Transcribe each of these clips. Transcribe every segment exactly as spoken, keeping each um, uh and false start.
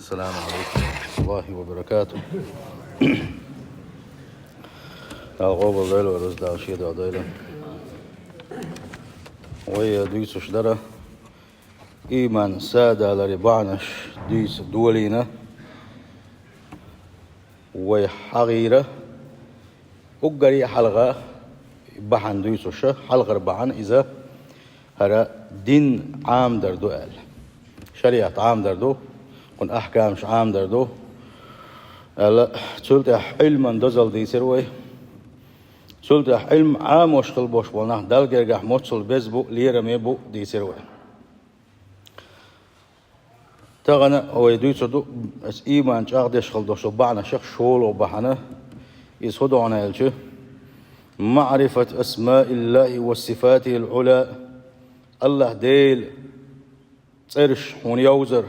السلام عليكم ورحمة الله وبركاته. Дала къобалдойла, вай рузба Дала шедар дойла. Вай дуьйцуш дара, ийман садалари бахьанаш дуьйцу долийна, вай хьагӀийра. Уггаре хьалха бахьана дуьйцуша, хьалхара бахьана иза хӀара дин Ӏамадар ду аьлла. Шариат Ӏамадар ду, кхуьн ахькамаш Ӏамадар ду аьлла, цул тӀаьхьа Ӏилман дозалла дийцира вай. Цул тӀаьхьа Ӏилма Ӏамош хила бош болу нах Далла гергахь моццул беза бу, лераме бу дийцира вай. Тахана вай дуьйцур ду, аса ийман чӀагӀдеш хила долу бахьанашах шолгӀа бахьана. Иза хӀун ду хьуна аьлча, معرفة أسماء الله وصفاته العلى, АллахӀ Делан цӀераш хьуна йовзар,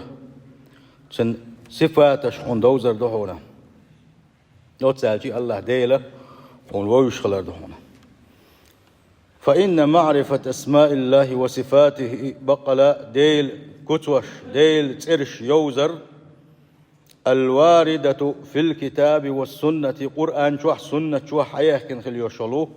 Цуьнан сифаташ хьуна довзар ду хьуна. Оццаьлча АллахӀ Дела хьуна вовзаш хилар ду хьуна. فإن معرفة أسماء الله وصفاته, баккъала Делан куцаш, Делан цӀераш йовзар, الواردة في الكتاب والسنة, Къуръан чохь, Суннат чохь хьаяьхкина хила йиш йолу,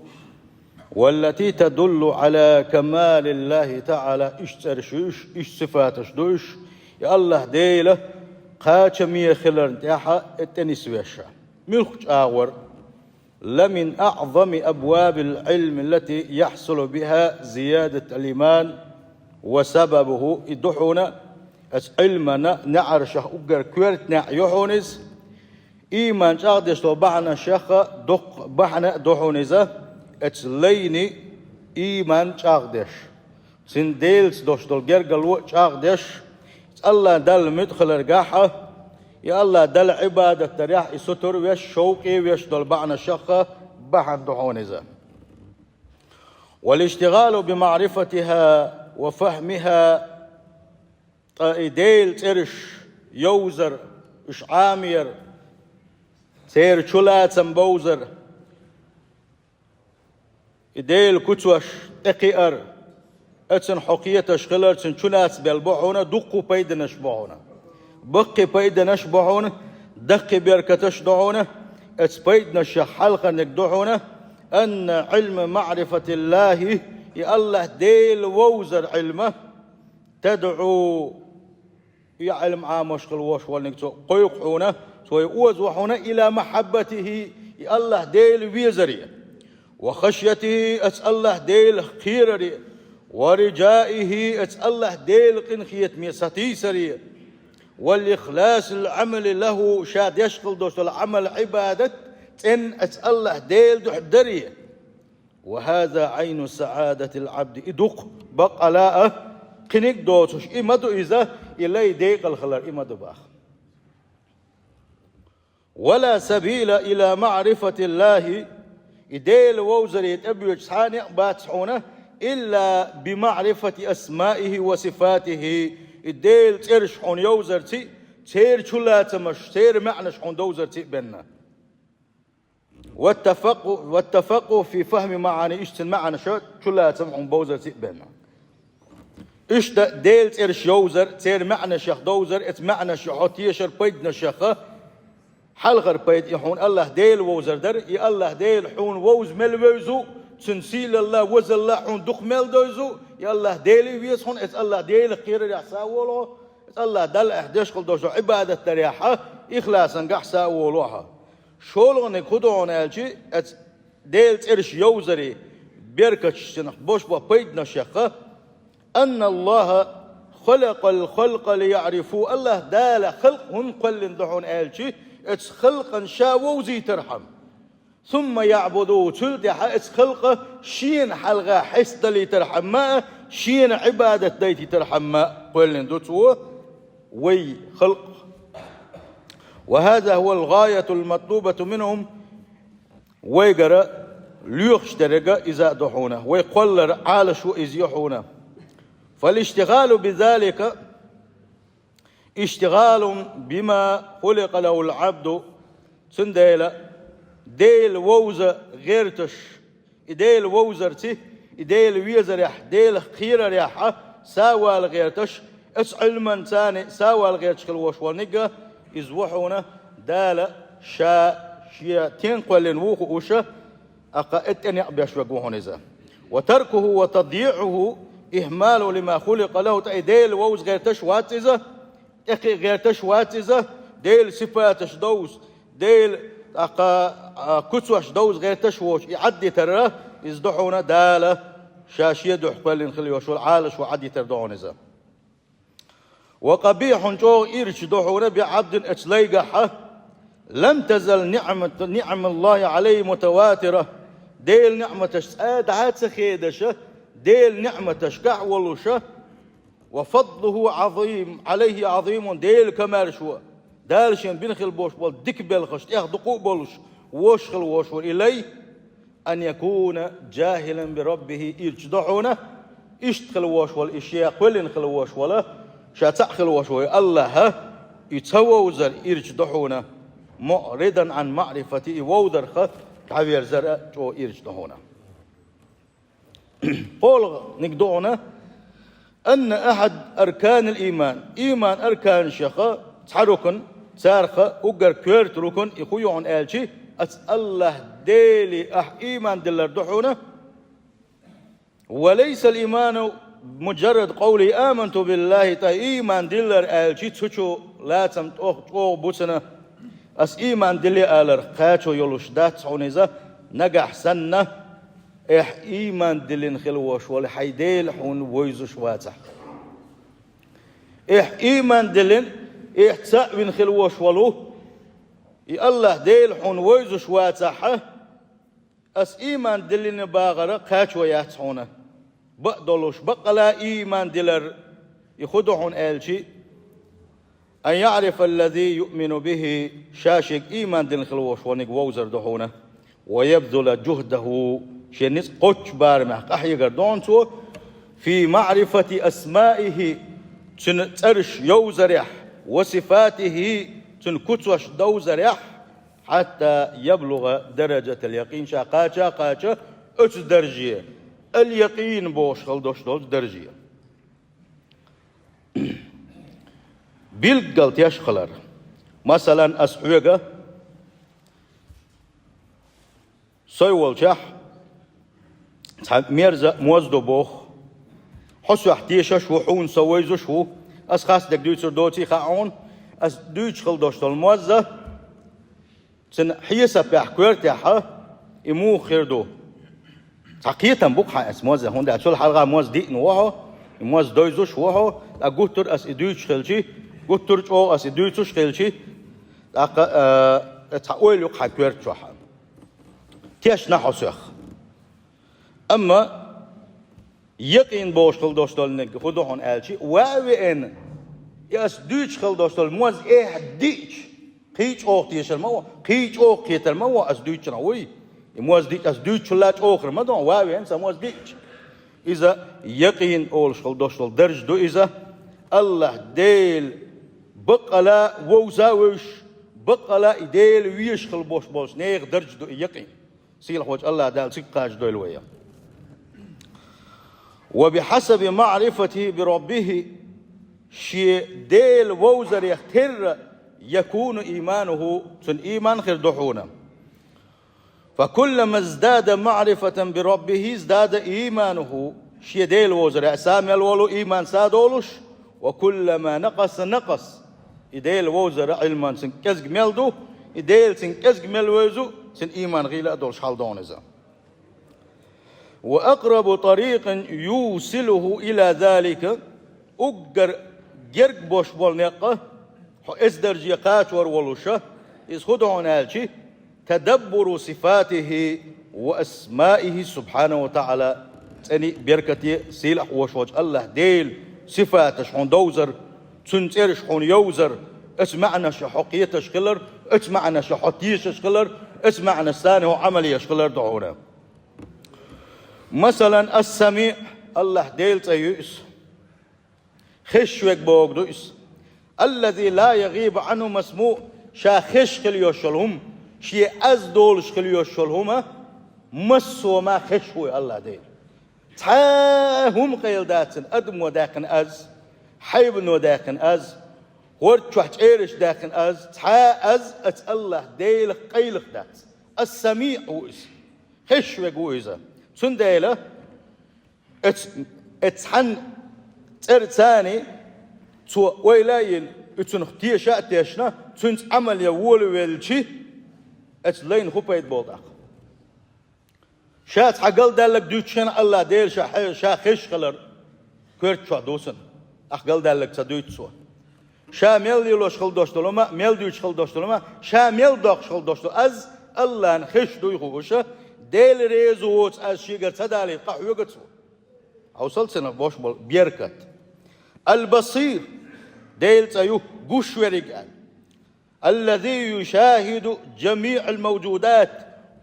والتي تدل على كمال الله تعالى, уьш цӀераш ю уьш, уьш сифаташ ду уьш, и АллахӀ Дела кхачаме хиларна тӀехь а тӀе нисвеш. Муьлххачу агӀор? لمن أعظم أبواب العلم التي يحصل بها زيادة الإيمان وسببه, и ду хьуна, аса Ӏилмана неӀаршах уггар коьрта неӀ ю хьуна иза, ийман чӀагӀдеш долу бахьанашех доккха бахьана а ду хьуна иза, аса лайни ийман чӀагӀдеш. Цуьнан Делаца долуш долу гергарло а чӀагӀдеш, АллахӀ Далла муьтӀахь хиларгахь а, и АллахӀ Далла Ӏибадат дарехь а, и сутара веш, шовкъе веш долу бахьанашах бахьана ду хьуна иза. والاشتغال بمعرفتها وفهمها, ткъа и Делан цӀераш йовзар, уьш Ӏамор, церан чулацам бовзар, и Делан куцаш тӀекхиар, оцунна хьо кхеташ хилар, цуьнан чулацам бу хьуна, дуккха пайданаш бу хьуна. Баккхий пайданаш бу хьуна, даккхий беркаташ ду хьуна, оцу пайданашех хьалхарниг ду хьуна, أن علم معرفة الله, и АллахӀ Дела вовзар Ӏилма, تدعو, и Ӏилма Ӏамош хила вош волниг цо кхойкху хьуна, цо озо хьуна, إلى محبته, и АллахӀ Дела везаре, وخشيته, аса АллахӀ Делах кхераре, ورجائه, аса АллахӀ Делан къинхетаме сатийсаре, والإخلاص العمل له, ша деш хила долуш долу Ӏамал, Ӏибадат цӀенна аса АллахӀ Делан дуьхьа даре. وهذا عين سعادة العبد, и дукха баккъала а кхиниг доцуш, и ма ду иза, и лай декъала хилар, и ма ду баха. ولا سبيل إلى معرفة الله, и Дела вовзаре тӀебоьдуш цхьа а некъ бац хьуна, إلا بمعرفة أسمائه وصفاته, и Делан цӀераш хьуна йовзарций, церан чулацамаш, церан маьӀнаш хьуна довзарций бен. والتفقه، والتفقه في فهم معانيه, иштта цуьнан маьӀнаш чулацам хьуна бовзарций бен. Иштта Делан цӀераш йовзар, церан маьӀнашех довзар, оцу маьӀнашех хьо тешар, пайданашех, хьалхара пайда и хьуна АллахӀ Дела вовзар дара, и АллахӀ Дела хьуна вовза мел вевза, цуьнан сийлалла, везалла хьуна дукха мел довза, и АллахӀ Дела веза хьуна, оцу АллахӀ Делах кхерарехь сов волу хьо, оцу АллахӀ Далла ахь деш хила долуш долу Ӏибадат дарехь, ихласангахь сов волу хьо. ШолгӀаниг хӀун ду хьуна аьлча, оцу Делан цӀераш йовзаре, беркаташ цуьнах бош бо пайданашех, أن الله خلق الخلق ليعرفوه, АллахӀ Дала халкъ хӀунда кхоьллина ду хьуна аьлча, оцу халкъана ша вовзийтархьама. ثم يعبدوه, цул тӀаьхьа оцу халкъа шена хьалха хьестадалийтархьама а, шена Ӏибадат дайтийтархьама а кхоьллина ду цо вай халкъ. وهذا هو الغاية المطلوبة منهم, вайгара лоьхуш дерг а иза а ду хьуна, вай кхоллар Ӏалашо иза ю хьуна. فالاشتغال بذلك اشتغال بما خلق له العبد, цундела Дела вовза гӀерташ, и Дела вовзарций, и Дела везарехь, Делах кхерарехь сов вала гӀерташ, оцу Ӏилманца сов вала гӀерташ хила вош волниг а, Иза ву хьуна Дала ша шен тен кхоьллина ву хууш, тӀаккха тӀе некъ беш верг ву хьуна иза. وتركه وتضييعه إهمال لما خلق له, тӀаккха и Дела вовза гӀерташ вац иза, тӀекхиъ гӀерташ вац иза, Делан сифаташ довза, Дела, тӀаккха, а, куцаш довза гӀерташ воцуш, и Ӏаддитар, иза ду хьуна Дала ша шен дуьхьа кхоьллина хила йолуш волу Ӏалашо Ӏаддитар ду хьуна иза. وقبيح, чӀогӀа ирча ду хьуна, بعبد, оцу лайгахь, لم تزل نعمة، نعم الله عليه متواترة, Делан ниӀматаш цкъа а дӀа а ца хедаш, Делан ниӀматашкахь а волуш, وفضله عظيم، عليه عظيم, Делан комаьршо, Дала шена бина хила болуш болу дика белхаш тӀех дукха а болуш, вовзаш хила волуш волу и лай, أن يكون جاهلا بربه, ирча ду хьуна, иштта хила волуш волу и шен кхоьллина хила волуш волу, ша цхьаъ хила волуш волу АллахӀ, и ца вовзар ирча ду хьуна, معرضا عن معرفته, и вовзарх дӀаверзар а чӀогӀа ирча ду хьуна. КхоалгӀаниг ду хьуна, أن أحد أركان الإيمان, ийман арканашех цхьа рукн, царах уггар коьрта рукн и хӀун ю хьуна аьлча, ас АллахӀ Деле ахь ийман диллар ду хьуна. وليس الإيمان مجرد قول آمنت بالله, тӀаккха ийман диллар аьлча, цу чу лацам тӀох чӀогӀа буцана, ас ийман дилле аларх кхачо йолуш дац хьуна иза, нагахь санна, Ахь ийман диллина хила волуш волу хьайн Дела хьуна вовзуш вацахь. Ахь ийман диллина, ахь цхьаъ вина хила волуш волу и АллахӀ Дела хьуна вовзуш вацахь, ас ийман диллина бахар кхачо яц хьуна. Бакъдолуш, баккъала ийман дилар и хӀун ду хьуна аьлча, أن يعرف الذي يؤمن به, ша шега ийман диллина хила волуш волниг вовзар ду хьуна. ويبذل جهده, шен ницкъ кхоччу барамехь къахьегар ду хьуна цо, في معرفة أسمائه, цуьнан цӀераш йовзарехь, وصفاته, цуьнан куцаш довзарехь, حتى يبلغ درجة اليقين, ша кхача а кхача оцу дарже, اليقين бохуш хила долуш долчу дарже. Билггал теш хилар. Масалан, ас хьоьга, сой волчохь цхьа мерза моз ду боху. Хьо сох тешаш ву, хьуна со вевзаш ву. Ас хастам дерг дуьйцур доций хаьа хьуна, ас дуьйцуш хила долуш долу моз, цуьнан хьесапехь, коьртехь и муха хир ду? Цхьа кхетам бу-кх хьан ас мозан, хӀунда аьлча цул хьалха моз диъна ву хьо, и моз довзуш ву хьо, ткъа гуттар а ас и дуьйцуш хилчи, гуттар а чӀогӀа ас и дуьйцуш хилчи, тӀаккха, а, цхьа ойла ю-кх хьан коьрта чохь. Тешна хьо сох. Амма якъин бохуш хила долуш долу ниг хӀун ду хьуна аьлчи, ван а веана, и ас дуьйцуш хила долуш долу моз эхь диъча, кхин а чӀогӀа тешар ма ву, кхин а чӀогӀа кхетар ма ву ас дуьйцучунах вуй. И моз диъча ас дуьйцучул а чӀогӀа хир ма ду, ван а веана сан моз диъча. Иза якъин олуш хила долуш долу дарж ду иза. АллахӀ Дела баккъала вовза а вевзаш, баккъала и Дела везаш хила болуш болчу нехан дарж ду и якъин. Сийлахьволчу АллахӀ Дала цига кхачадойла вай. وبحسب معرفته بربه, шен Дела вовзарех терра, يكون إيمانه, цуьнан ийман хир ду хьуна. فكلما ازداد معرفة بربه ازداد إيمانه, шен Дела вовзарех са мел волу ийман са долуш, وكلما نقص نقص, и Дела вовзара Ӏилман цуьнан кӀезиг мел ду, и Дела цуьнан кӀезиг мел вевзу, цуьнан ийман гӀийла а долуш хьал ду хьуна иза. وأقرب طريق يوصله إلى ذلك, уггар герга болуш болу некъ, хьо эс дарже кхачор волуша, иза хӀун ду хьуна аьлчи, تدبر صفاته وأسمائه سبحانه وتعالى, цӀене а, беркате а, сийлахь а волуш волчу АллахӀ Делан сифаташ хьуна довзар, цуьнан цӀераш хьуна йовзар, оцу маьӀнаша хьо кхеташ хилар, оцу маьӀнаша хьо тешаш хилар, оцу маьӀнашца хьо Ӏамал еш хилар ду хьуна. Масалан, ас-Самиъ, АллахӀ Делан цӀе ю иза. Хезаш верг бохург ду иза. الذي لا يغيب عنه مسموع, ша хезаш хила йолуш йолу хӀума, шен аз долуш хила йолуш йолу хӀума, массо а ма хезаш ву АллахӀ Дела. Цхьа а хӀума къайла дац цуьнан, адамо даьккхина аз, хьайбано даьккхина аз, ХӀорда чохь цӀераш даьккхина аз, цхьа а аз оцу АллахӀ Делах къайлаха дац. Ас-Самиъ ву иза. Хезаш верг ву иза. Цундела оцу, оцу цхьана цӀерца цо ойла а йина, и цунах теша а тешна, цуьнца Ӏамал ян волавелчи, оцу лайна хӀун пайда болу тӀаккха? Ша цхьа галдаьлларг дуьйцуш хенахь АллахӀ Дела ша хье-, ша хезаш хилар коьрта чохь ду цуьнан. Ахь галдаьлларг ца дуьйцу цо. Ша мел лелош хила долуш долу ма, мел дуьйцуш хила долуш долу ма, ша мел доккхуш хила долуш долу. Аз АллахӀна хезаш дуй хууш, Дела реза воцу аз шегара ца далийта къахьоьгу цо. Хьовсал цунах бош болу беркат. Ал-Басир, Делан цӀе ю гуш верг аьлла. Аллази юшахиду жамиъал мавжудат,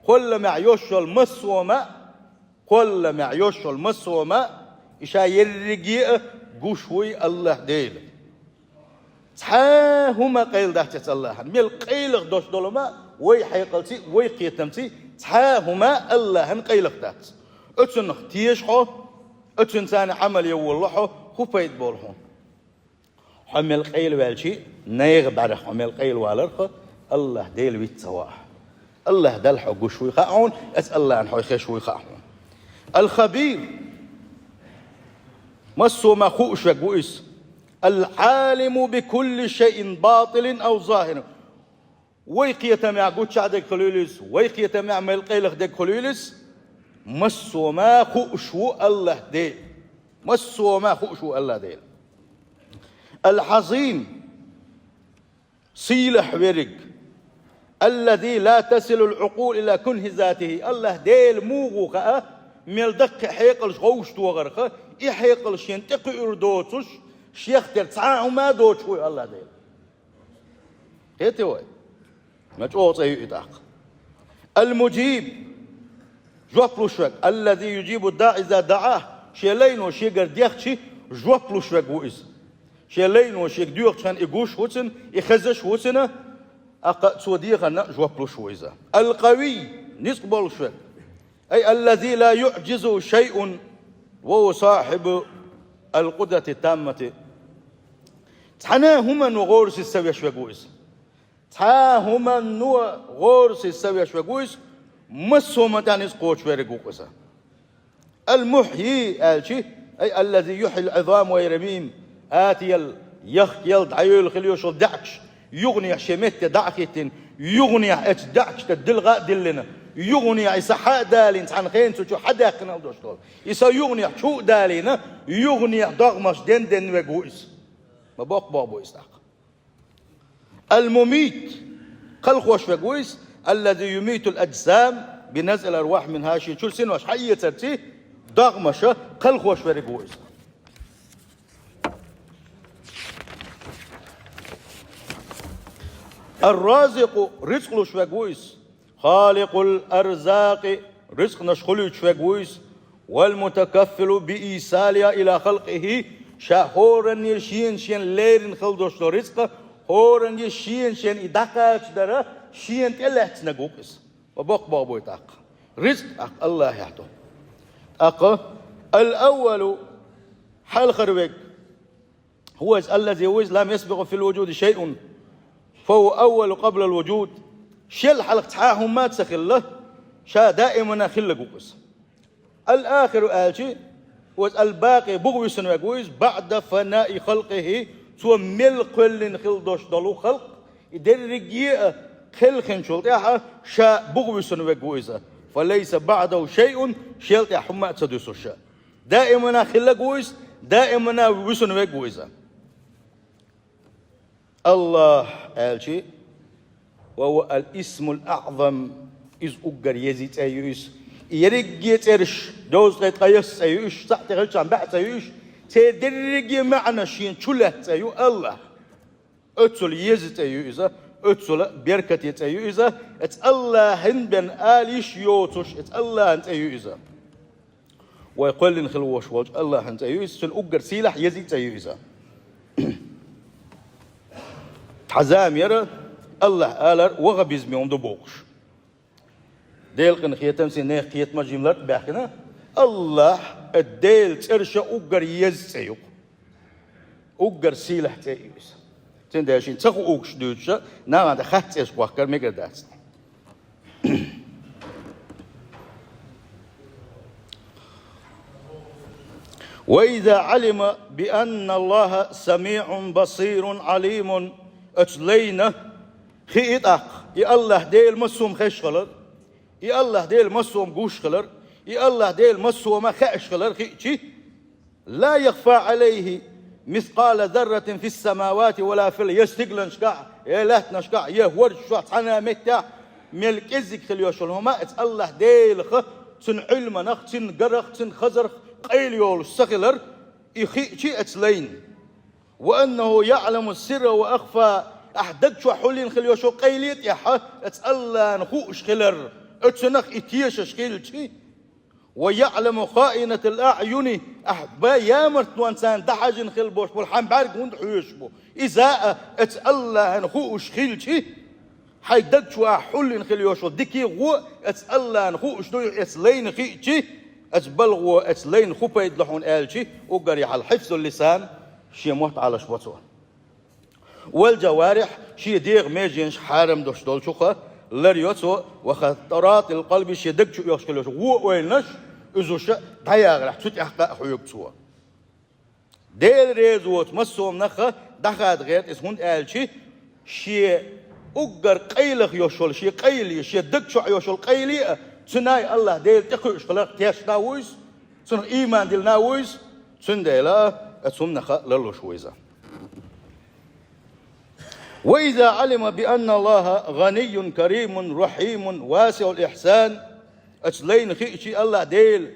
кхолламехь йолуш йолу массо а ма, кхолламехь йолуш йолу массо а ма, и ша ерриге а гуш вуй АллахӀ Дела. Цхьа а хӀума къайла дац оцу АллахӀан. Мел къайлаха долуш долу ма, вай хьекъалций, вай кхетамций, цхьа а хӀума АллахӀан къайлаха дац. Оцунах теша хьо, оцуьнца Ӏамал ян воллу хьо, хӀун пайда болу хьуна? Хьо мел къайла ваьлчий, нехан бӀаьрах хьо мел къайла валарх, АллахӀ Дела виц ца вахь. АллахӀ Далла хьо гуш вуй хаьа хьуна, оцу АллахӀна хьо хезаш вуй хаьа хьуна. Ал-Хабир, массо а ма хууш верг ву иза. Ал-Ӏалиму бикулли шайъин батилин ав захирин. Вай кхетамехь гучахь дерг хуьлийла иза, вай кхетамехь мел къайлаха дерг хуьлийла иза, массо а ма хууш ву АллахӀ Дела. Массо а ма хууш ву АллахӀ Дела. Ал-Хьазим, сийлахь верг. Аллази ла тасилул Ӏукъул ила кунхи затихи. АллахӀ Дела муха ву хаьа, мел даккхий хьекъалш гӀовш догӀарх, и хьекъалш шена тӀекхуьур доцуш, шех тера цхьа а хӀума доцуш вуй АллахӀ Дела. Кхетий вай? Ма чӀогӀа цӀе ю и тӀаккха. Ал-Муджиб, жоп луш верг, аллази юджибу даӀи иза даӀа, шен лайно шегара дехчи жоп луш верг ву иза. Шен лайно шега доьхучу хенахь и гуш ву цунна, и хезаш ву цунна, тӀаккха цо дехарна а жоп луш ву иза. Ал-Къавий, ницкъ болуш верг. Ай, аллази ла юӀжизу шайъун ва хува сахьибу ал-къудрати таммати. Цхьана а хӀумано гӀорасиз ца веш верг ву иза. Цхьа а хӀумано гӀорасиз ца веш верг ву иза, массо а хӀуманна тӀехь ницкъ кхочуш верг ву иза. Ал-Мухьйи аьлчи, ай, аллази юхьйил Ӏизама ва рамим, атиял, яхкаял, дӀайолу хила йолуш йолу даьӀахкаш, юханехьа шен метте дӀа а хӀиттина, юханехьа оцу даьӀахкашна дилгӀа а диллина, юханехьа и са хьа а далийна, цхьана хенахь цу чу хьадаьккхина а долуш долу. И са юханехьа чу а далийна, юханехьа догӀмаш ден-ден верг ву иза. Ма боккха боху бу иза тӀаккха. Ал-Мумит, кхалхош верг ву иза, аллази юмитул аджсам би назъил арвахь минха, шен чуьра синош хьаэцарций, догӀмаша кхалхош верг ву иза. Ар-Разикъу, рицкъ луш верг ву иза. Халикъул арзакъи, рицкъанаш хуьлуьйтуш верг ву иза. Вал мутакаффилу би ийсалиха ила халкъихи, ша хӀоранне шена-шена леррина хила долуш долу рицкъа, хӀоранге шена-шена и дӀакхачадар шена тӀе лаьцнарг ву иза. Ма боккха боху бу и тӀаккха. Рицкъ тӀаккха АллахӀехь ду. ТӀаккха ал-аввалу, хьалхара верг, хӀува иза аллази ву иза лам ясбикъу фил вуджуди шайъун, фа хӀува аввалу къаблал вуджуд. Шел хьалха цхьа а хӀума а ца хилла, ша даимана хилларг ву иза. Ал-ахиру аьлчи, хӀува иза ал-бакъи, буха висина верг ву иза, баӀда фанаи халкъихи, цо мел кхоьллина хила долуш долу халкъ, и дерриге а кхелхинчул тӀаьхьа ша буха висина верг ву иза. Фа лайса баӀдаху шайъун, шел тӀаьхьа хӀума а ца дуьсуш. Даимана хилларг ву иза, даимана вуьсун верг ву иза. АллахӀ аьлчи, ва хӀува ал-исмул аӀзам, иза уггар еза цӀе ю иза. И ерриге цӀераш, дозткъе ткъайесна цӀе ю иза, цхьаъ тӀе хилчахьана баьӀ цӀе ю иза, церан дерриге маьӀна шена чу лаьцна цӀе ю АллахӀ. Оццул еза цӀе ю иза, оццул беркате цӀе ю иза, оцу АллахӀан бен ала йиш йоцуш, оцу АллахӀан цӀе ю иза. Вай кхоьллина хила вош волчу АллахӀан цӀе ю иза, цуьнан уггар сийлахь еза цӀе ю иза. Цхьа зама яра, АллахӀ алар ваххабизме хӀума ду бохуш. Делан къинхетамций нехан кхетамаш жимма лард а баьхкина, АллахӀ, Делан цӀераш уггар еза цӀе ю. Уггар сийлахь цӀе ю иза. Цундела шена ца хуучуш дуьйцуш, нагӀана тӀе хатта цӀераш кхохкар мегар дац. وإذا علم بأن الله سميع بصير عليم. Оцу лайна хии тӀаккха, и АллахӀ Дела массо а хезаш хилар, и АллахӀ Дела массо а гуш хилар, и АллахӀ Дела массо а хаьаш хилар хиъчи, لا يخفى عليه مثقال ذرة في السماوات ولا في الأرض, я стигланашкахь, я лаьттанашкахь, я хӀорш чохь цхьана а меттехь мел кӀеззиг хила йолуш йолу хӀума, оцу АллахӀ Делах, цуьнан Ӏилманах, цуьнан гарах, цуьнан хазарх къайла йолуш ца хилар, и хиъчи оцу лайна. وأنه يعلم السر وأخفى, ахь даг чохь хӀуллина хила йолуш йолу къайле а тӀехь оцу АллахӀна хууш хилар, оцунах и тешаш хилчи, ويعلم خائنة الأعين, ахь бан ямартонца дӀахьажийна хила болуш болу хьан бӀаьрг хӀунда хьоьжуш бу, иза а оцу АллахӀна хууш хилчи, хьайн даг чу ахь хӀуллина хила йолуш йолу дика а, вон а оцу АллахӀна хууш ду, оцу лайна хиъчи, оцу балхо оцу лайна хӀун пайда ло хьуна аьлчи, уггаре хьалха хьифзул лисан, шен мотт Ӏалаш бо цо. والجوارح, шен дегӀан меженаш хьарам долуш долчух лар йо цо, وخطرات القلب, шен даг чу оьхуш хила йолуш вон ойланаш, уьш а дӀаягӀарехь, цу тӀехь къа а хьоьгу цо. Дела реза воцу массо а хӀуманах дӀахада гӀерта иза, хӀунда аьлча шен уггар къайлах йолуш йолу, шен къайле, шен даг чохь йолуш йолу къайле а, цуьнан а АллахӀ Дела тӀекхуьуш хиларх тешна ву иза, цунах ийман диллина ву иза, цундела а оцу хӀуманах ларлуш ву иза. وإذا علم بأن الله غني كريم رحيم واسع الإحسان, оцу лайна хиъчи АллахӀ Дела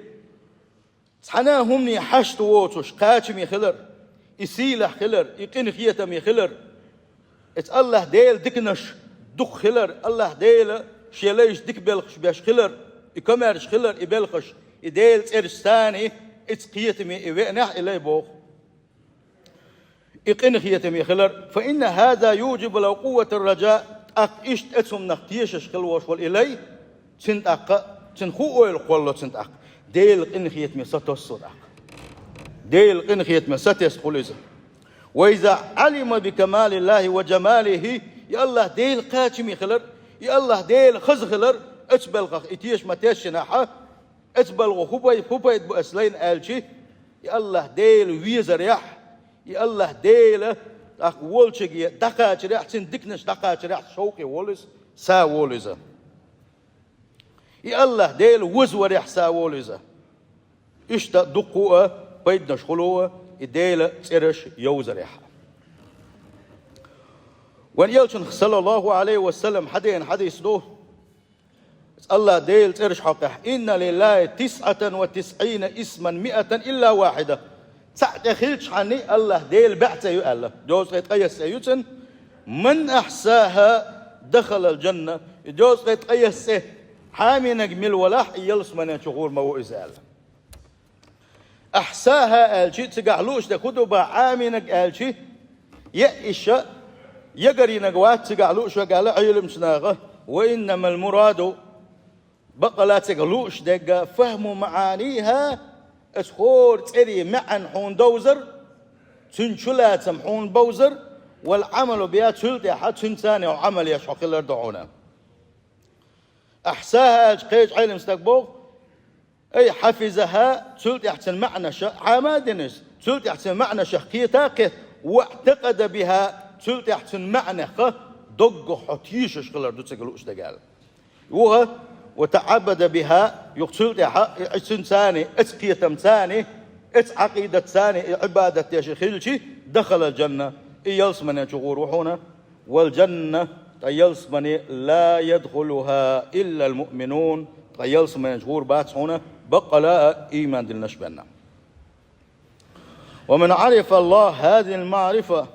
цхьана а хӀумане хьашт воцуш, кхачаме хилар, и сийлахь хилар, и къинхетаме хилар, оцу АллахӀ Делан диканаш дукха хилар, АллахӀ Дела шен лайшна дика белхаш беш хилар, и комаьрша хилар, и белхаш, и Делан цӀераш царний, оцу кхетаме и веанехь, и лай боху. И къинхетаме хилар, فإن هذا يوجب له قوة الرجاء, тӀаккха иштта оцу хӀуманах тешаш хила волуш волу и лай, цуьнан тӀаккха, цуьнан хӀун ойла кхоллало цуьнан тӀаккха? Делан къинхетаме сатоссо тӀаккха. Делан къинхетаме сатесна хуьлу иза. وإذا علم بكمال الله وجماله, и АллахӀ Дела кхачаме хилар, и АллахӀ Дела хаза хилар, оцу белхах и теша ма-тешшинехь, оцу балхо хӀун пай-, хӀун пайда бу оцу лайна аьлчи, и АллахӀ Дела везарехь, и АллахӀ Дела тӀаккха волчуьнга дӀакхачарехь, цуьнан диканаш дӀакхачарехь шовкъе волу иза, са волу иза. И АллахӀ Дела вазварехь са волу иза. Иштта дуккха а пайданаш хуьлу и Делан цӀераш йовзарехь. Вайн элчанах, саллаллаху Ӏалайхи ва саллам, хьадеана хьадис ду, АллахӀ Делан цӀераш хьокъехь: إن لله تسعة وتسعين اسما مائة إلا واحدة. Цхьаъ тӀе хилчхьана АллахӀ Делан баьӀ цӀе ю аьлла. Дезткъе ткъайесна цӀе ю цуьнан. من أحصاها دخل الجنة. И дезткъе ткъайесна цӀе Ӏамийнарг мила валахь, и ялсаманен чу гӀур ма ву иза аьлла. أحصاها аьлчи, цигахь лууш дерг хӀун ду бах Ӏамийнарг аьлчи, еъиша ягарийнарг вац цигахь лууш верг аьлла Ӏеламчу наха. وإنما المراد, баккъала цига лууш дерг, فهم معانيها, оцу хӀора цӀерийн маьӀна хьуна довзар, цуьнан чулацам хьуна бовзар, والعمل بها, цул тӀаьхьа цуьнца Ӏамал еш хьо хилар ду хьуна. أحصاها аьлча кхечу Ӏеламстага боху, أي حفظها, цул тӀаьхьа цуьнан маьӀнаша Ӏама а дина иза, цул тӀаьхьа цуьнан маьӀнашах кхета а кхетта, واعتقد بها, цул тӀаьхьа цуьнан маьӀнех доггах хьо тешаш хилар ду цига лууш дерг аьлла. Юха, وتعبد بها, юха цул тӀаьхьа и цуьнца, оцу кхетамца, оцу Ӏакъидатца и Ӏибадат деш хилчи, دخل الجنة, и ялсаманен чу гӀур ву хьуна. والجنة, ткъа ялсамани, لا يدخلها إلا المؤمنون, ткъа ялсаманен чу гӀур бац хьуна баккъала а ийман диллинарш бен. ومن عرف الله هذه المعرفة,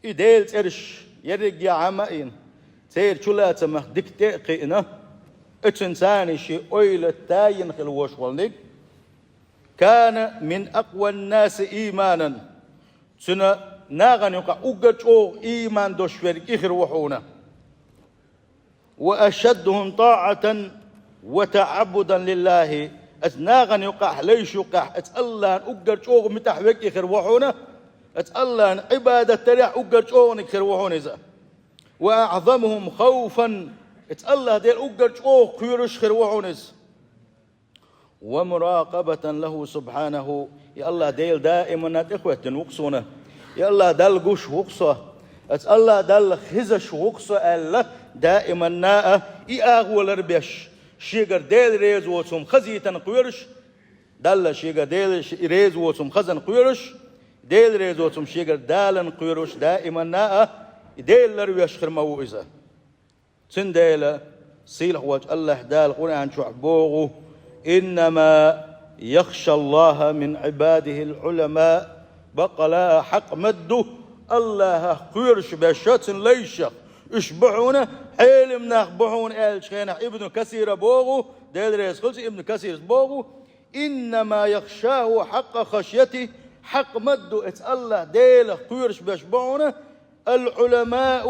и Делан цӀераш ерриге Ӏама а йина, церан чулацамах дика тӀе а кхиъна, оцуьнца шен ойла тайина хила волуш волниг, كان من أقوى الناس إيمانا, цуьнан нахана юкъахь уггар чӀогӀа ийман долуш верг и хир ву хьуна. وأشدهم طاعة وتعبدا لله, оцу нахана юкъахь, лайш юкъахь, оцу АллахӀна уггар чӀогӀа муьтӀахь верг и хир ву хьуна. Оцу АллахӀан Ӏибадат дарехь уггар чӀогӀаниг хир ву хьуна иза. «وأعظمهم خوفا», оцу АллахӀ Дела уггар чӀогӀа кхоьруш хир ву хьуна иза. «ومراقبة له سبحانه», и АллахӀ Дела даиманна тӀехӀоьттина ву-кх суна. И АллахӀ Далла гуш ву-кх со. Оцу АллахӀ Далла хезаш ву-кх со аьлла, даиманна а и агӀо ларбеш, шегара Дела реза воцу хӀума хазийтан кхоьруш, Далла шегара Дела ши-, реза воцу хӀума хазан кхоьруш, Дела реза воцу хӀума шегара далан кхоьруш, даиманна а и Дела ларвеш хир ма ву иза. Цундела сийлахь волчу АллахӀ Дала Къуръан чохь боху: «إنما يخشى الله من عباده العلماء». Баккъала а хьакъ ма ду, АллахӀах кхоьруш берш цуьнан лайшах, уьш бу хьуна, Ӏелам нах бу хьуна аьллачу хенахь Ибн Касира боху, Дела реза хилча Ибн Касирс боху: «إنما يخشاه حق خشيته», хьакъ ма ду, оцу АллахӀ Делах кхоьруш берш бу хьуна, «العلماء»,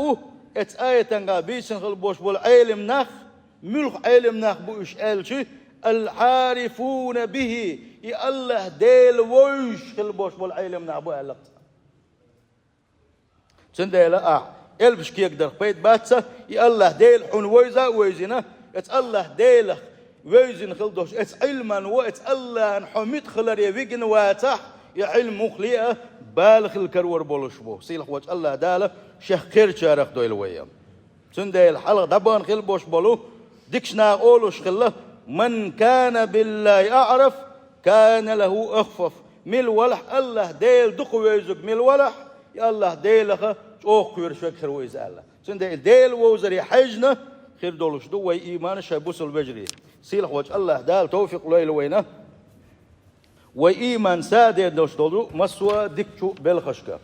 оцу аятангахь бийцина хила болуш болу Ӏелам нах, муьлха Ӏелам нах бу уьш аьлча, «العارفون به», и АллахӀ Дела вевзаш хила болуш болу Ӏелам нах бу аьлла-кх цо. Цундела ахь элпаш кегадарх пайда бац, и АллахӀ Дела хьуна вевза а вевзина, оцу АллахӀ Делах вевзина хила долуш, оцу Ӏилман ву, оцу АллахӀан хьо муьтӀахь хиларе вигина вацахь, и Ӏилма муххале а бала хила карор болуш бу. Сийлахь волчу АллахӀ Дала шех кхерчарах дойла вай. Цундела хьалха дӀабахана хила болуш болу дикачу наха олуш хилла: «من كان بالله أعرف كان له أخفف». Мила валахь, АллахӀ Дела дукха вевзарг мила валахь, и АллахӀ Делах чӀогӀа кхоьруш верг хир ву иза аьлла. Цундела Дела вовзаре хьаьжна хир долуш ду вай ийман, шайн бусалба вежарий. Сийлахь волчу АллахӀ Дала тавфикъ лойла вайна. Вай ийман са а дер долуш долу массо а дикачу белхашка.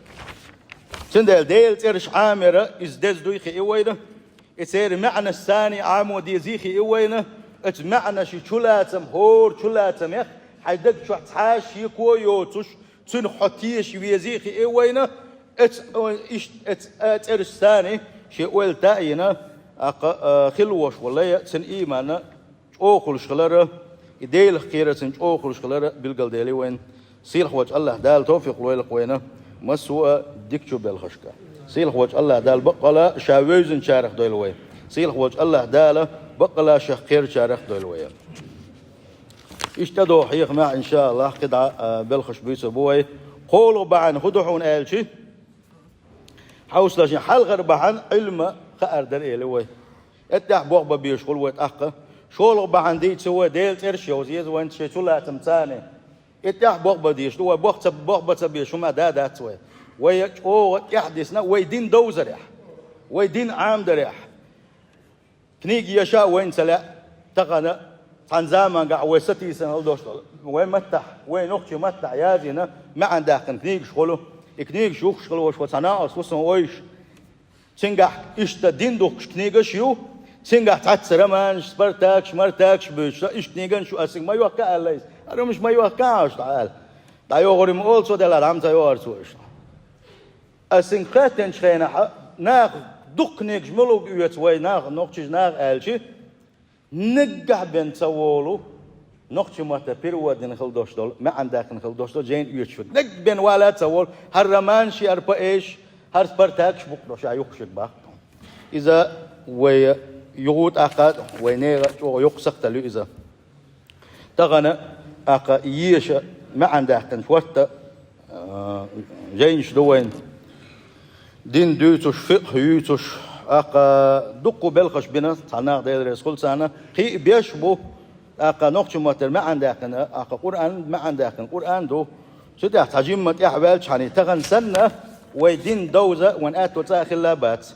Цундела Делан цӀераш Ӏамор иза деза дуй хии вайна, и церан маьӀнаш санна Ӏамо дезий хии вайна, оцу маьӀнашан чулацам, хӀора чулацамех хьайн даг чохь цхьа а шеко а йоцуш, цуьнах хьо теша везий хии вайна, оцу, иштта оцу, а, цӀераш санна шен ойла таийна, аккха, а, хила волуш волу лай а, цуьнан ийман а чӀогӀа хуьлуш хилар а, и Делах кхерар цуьнан чӀогӀа хуьлуш хилар а билгалдели вайна. Сийлахь волчу АллахӀ Дала тавфикъ лойла-кх вайна, массо а дикачу белхашка. Сийлахь волчу АллахӀ Дала баккъала а ша вевзинчарах дойла вай. Сийлахь волчу АллахӀ Дала баккъала а шех кхерчарах дойла вай. Иштта догӀу хьехамехь, иншааллахь, кхидӀа, а, белхаш буьйцур бу вай. КхоалгӀа бахьана хӀун ду хьуна аьлчи, хьовсалаш, хьалхара бахьана Ӏилма хаар дара эли вай. ТӀехь болх бан безаш хуьлу вай тӀаккха. ШолгӀа бахьана дийца вай Делан цӀераш йовза еза вайна шайн чулацам цани. И тӀехь болх бан дезаш ду вай, болх ца, болх бан ца безаш хӀума а да дац вай. Вай чӀогӀа тӀехь дисна вай дин довзарехь, вай дин Ӏамдарехь. Книга еша а вайна ца лаьа, тахана цхьана замангахь вай сатийсана хила долуш долу, вай маттахь, вай нохчийн маттахь язйина маьӀна даьккхина книгаш хуьлу. И книгаш юхкуш хила волуш вай цхьа накъост ву суна вевзаш. Цуьнгахь иштта дин духкуш книгаш а ю, цуьнгахь цхьацца романаш, спартакаш, мартакаш буьйцуш, иштта книгаш ю, ас цига ма йохка аьлла иза. ХӀара хӀумаш ма йохка аьлла, дӀа аьлла. ДӀайохур ма олу цо, делахь дӀа ма ца йохура цо иштта. Ас цуьнга хаьттинчу хенахь, наха дукха книгаш муьлха оьцу вай наха, нохчийн наха аьлчи, наггахь бен ца волу, нохчийн матта перевод дина хила долуш долу, маьӀна даьккхина хила долуш долу жайна оьцуш верг. Наггахь бен вала а ца волу, хӀара романаш, хӀара поэзиш, хӀара спартакаш букъ долуш а юхкуш верг баккха. Иза вай юха тӀаккха, вай нехан чӀогӀа йоккха сакхталла ю иза. Тахана, аккха, еша маьӀна даьккхинчу хӀотта, а, жайнаш ду вайн. Дин дуьйцуш, фикъхӀ юьйцуш, аккха, дуккха белхаш бина, цхьа нах, Дела реза хуьлда царна, кхин а беш а бу, аккха, нохчийн маттара маьӀна даьккхина, аккха, Къуръан маьӀна даьккхина, Къуръан ду. Цу тӀехь цхьа жимма тӀаьхьа ваьлча хьуна, тахана санна, вай дин довза, вайн аьтто цкъа а хилла бац.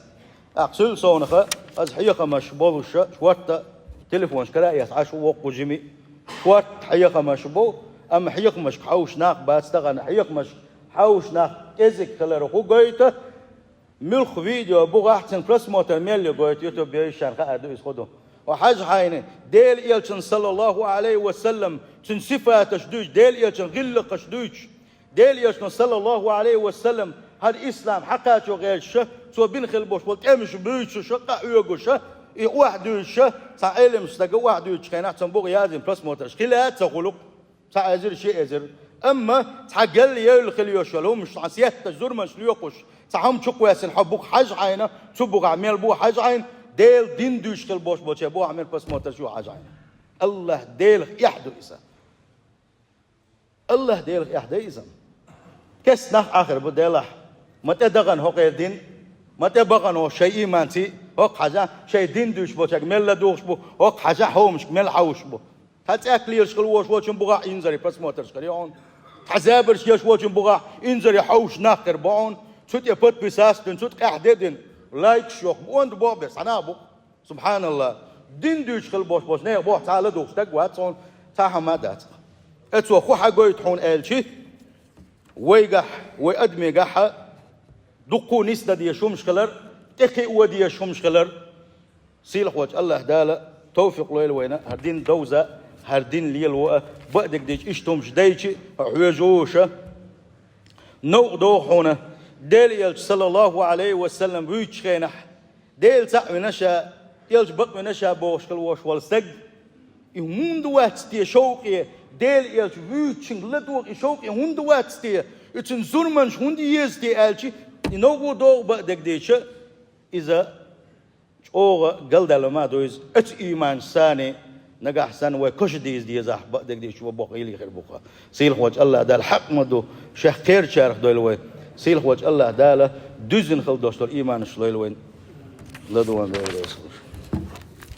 ТӀаккха цул совнаха, аса хьехамаш болуша, шортта телефонаш кара а эцна, Ӏаш ву воккха жима. Шортта хьехамаш бу, амма хьехамашка хьовсуш нах бац тахана, хьехамашка хьовсуш нах кӀезиг хилар хӀун гойту, муьлхха видео бухахь цуьнан просмотр мел ю гойту, ютубе йиша хаар ду иза хӀун ду. Хьажа хьайна, Делан Элчанан, саллаллаху Ӏалайхи ва саллам, цуьнан сифаташ дуьйцуш, Делан Элчанан гӀиллакхаш дуьйцуш, Делан Элчано, саллаллаху Ӏалайхи ва саллам, хӀара ислам хьакхачо гӀерташ, цо бина хила болуш болу тӀемаш буьйцуш, къахьоьгуш, и охьадуьйцуш, цхьа Ӏелам стага охьадуьйцучу хенахь, цуьнан бухахь язйина просмотраш хила а ца хуьлу-кх, цхьа эзар, ши эзар. Амма цхьа гел евлла хила йолуш йолу хӀумаш, цхьа сетташ зурманаш лоькхуш, цхьа хӀума чукхоьссина хьо буха хьажа хьайна, цу бухахь мел бу хьажа хьайна, Делан дин дуьйцуш хила болуш болчеран бухахь мел просмотрш ю хьажа хьайна. АллахӀ Делах эхь ду иза. АллахӀ Делах эхь ду иза. Кеста нах Ӏахар бу делахь. Ма тӀедахана хӀокхеран дин, ма тӀебахана хӀокху шайн ийманций, хӀокху хьажахь, шайн дин дуьйцуш болчаьрга мел ладугӀуш бу, хӀокху хьажахь хӀуманашка мел хьовсуш бу. Цхьа цӀаьхк лелаш хила волуш волчун бухахь инзаре просмотрш хир ю хьуна. Цхьа забарш еш волчун бухахь инзаре хьовсуш нах хир бу хьуна. Цу тӀе подписаться дина, цу тӀе къаьхьа де дина, лайкаш йоху бу, онда боху бес, цхьа нах бу. СубхьаналлахӀ. Дин дуьйцуш хила болуш болчу нехан боху цхьа а ладугӀуш стаг вац хьуна, цхьа а хӀума а дац. Эцо хӀун хьан гойту хьуна аьлчи, вайгахь, вай адамегахь а дуккха а нисдан дезаш хӀумаш хилар, тӀекхио дезаш хӀумаш хилар. Сийлахьволчу АллахӀ Дала товфикъ лойла вайна хӀара дин довза, хӀара дин лело а, бакъдерг дийцича иштта хӀумаш дайчи а хьоьжуш а. Новкъа догӀу хьуна, Делан элча, саллаллахӀу Ӏалайхи ва саллам, вуьйцучу хенахь, Дела цхьаъ вина ша, элча бакъ вина ша бохуш хила волуш волу стаг, и хӀунда вац те шовкъе, Делан элча вуьйцучуьнга ладогӀа и шовкъе хӀунда вац те, и цуьнан зурманаш хӀунда еза те аьлчи, и новкъа догӀу бакъдерг дийцича, иза чӀогӀа галдаьлла ма ду иза, оцу ийманца санна, нагахь санна вай кхаша дийза дезахь, бакъдерг дийцича вай боккха гӀийла хир бу-кх. Сийлахьволчу АллахӀ Дала хьакъ ма ду, Шех кхерачарах дойла вай. Сийлахьволчу АллахӀ Дала дуьззина хила долуш долу ийманаш лойла вайн. ЛадогӀарна Дела реза хуьлда.